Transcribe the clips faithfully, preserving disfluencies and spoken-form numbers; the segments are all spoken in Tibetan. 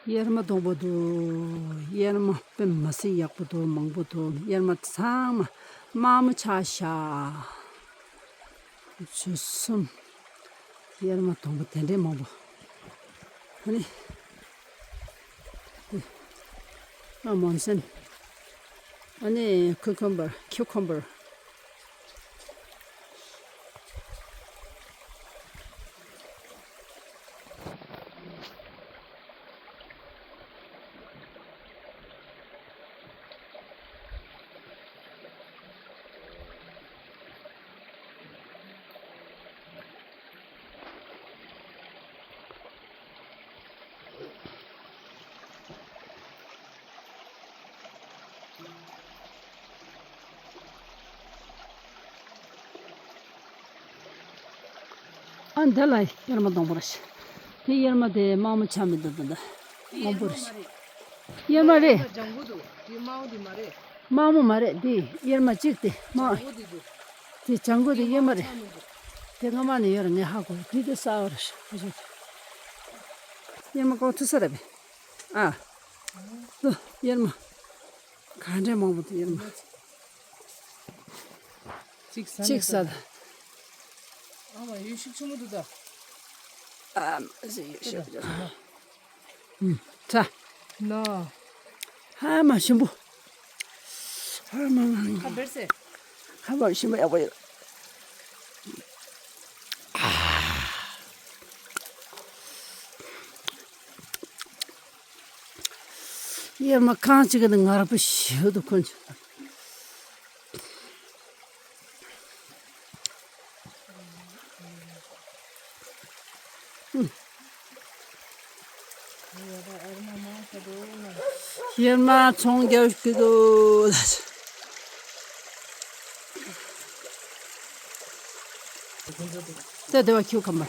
གཡེར་མ་སྡོང་པོ་འདུག་གཡེར་མ་དཔེ་མི་སྲིད་ཡག་པོ་འདུག་མང་པོ་འདུག་གཡེར་མ་ཚང་མ་དམར་མོ་ཆགས་ཤག་ཆུ་སྲུམ། གཡེར་མ་སྡོང་པོ་དེ་འདྲའི་མང་པོ། ཨ་ནི། ཨ་མོན་སན། ཨ་ནི་ཁུ་ཁམ་བར། ཁྱུ་ཁམ་བར། ཨ་འདི་ལ་གཡེར་མ་སྡོང་པོ་རེད། དེ་གཡེར་མ་དེ་དམར་མོ་ཆགས་མི་འདུག་ད་ལྟ་སྔོན་པོ་རེད། གཡེར་མ་རེད། ལྗང་གུ་འདུག་དེ་དམར་པོ་དེ་མ་རེད། དམར་མོ་མ་རེད། དེ་གཡེར་མ་གཅིག་དེ་དམར། ལྗང་གུ་དེ་འདུག་དེ་ལྗང་གུ་དེ་གཡེར་མ་རེད། དེ་སྔ་མ་ནས་ཡོད་རེད། ངས་ཧ་གོ་དེ་དེ་གསར་པ་རེད། གཡེར་མ་ཀོ་ཐུ་ས་རེད་པས། ཨ། ལོ། གཡེར་མ། ག་འདྲས་མང་པོ་འདུག་གཡེར་མ། གཅིག་ཟ་གཅིག་ཟ་ད། ཨ་མ་ཡོད་ཤུགས་ཆེན་པོ་འདུག་ད། ཨ་མ་ཟེར་ཡོད་ཤུགས་ཆེན་པོ། ཨུམ། ཚ། ནོ། ཧ་མ་ཞིམ་པོ། ཧ་མ་མ། ཁ་བེར་སེ། ཧ་མ་ཞིམ་པོ་ཡག་པོ་ཡོད། གཡེར་མ་གང་ཅིག་གི་ནི་ངར་པོ་ཞེ་པོ་འདུག་ཁོ་ཚོ། གཡེར་མ་ཚོང་རྒྱག་གི་འདུག་ད་དེ་བ་ཁྱུ་ཁམ་པར།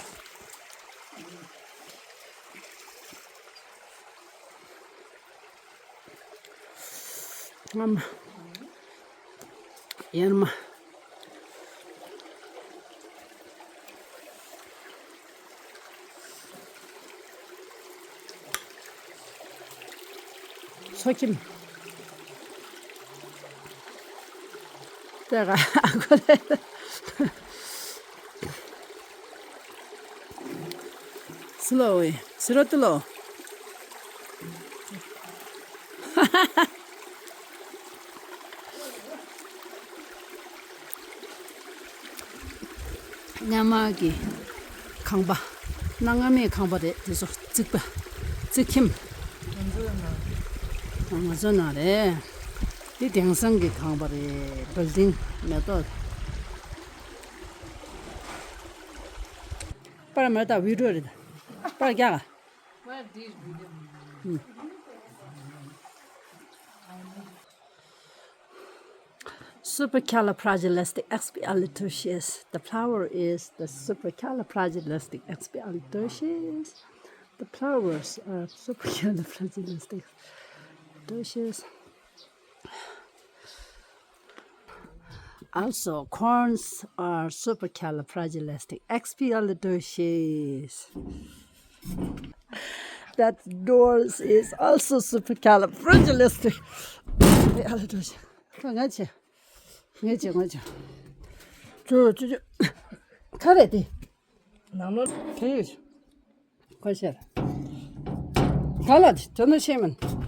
ཨ་མ། གཡེར་མ། མཚོ་ཁྱིམ། དེ་ག་ཨ་ཁོ་རེད། སི་ལོ་ཝེ། སི་རོ་ཏི་ལོ། སྔ་མ་གི་ཁང་པ། གནའ་སྔ་མའི་ཁང་པ་རེད། དེ་ཚོ་རྩིག་པ། རྩིག་ཁྱིམ། ང་ཚོ་ནང་རེད། འདི་དེང་སང་གི་ཁང་པ་རེད། བིལ་ཌིང་མེ་ཏོག་པར་མེ་ཏོག་བི་ཌིའོ་རེད། པར་རྒྱག Supercalifragilisticexpialidocious. The flower is the supercalifragilisticexpialidocious. The flowers are supercalifragilisticexpialidocious. Also, corns are supercalifragilisticexpialidocious. That doors is also supercalifragilistic. ཁ་ང་ཆེ། ང་ཆེ་ང་ཆེ། ཅོ་ཅོ་ཅོ། ཁ་རེད་དེ། ནང་ལོ། ཁ་ཡོད། ཁ་ཤར། ག་ལ་དེ་དོ་ན་ཤེས་མིན།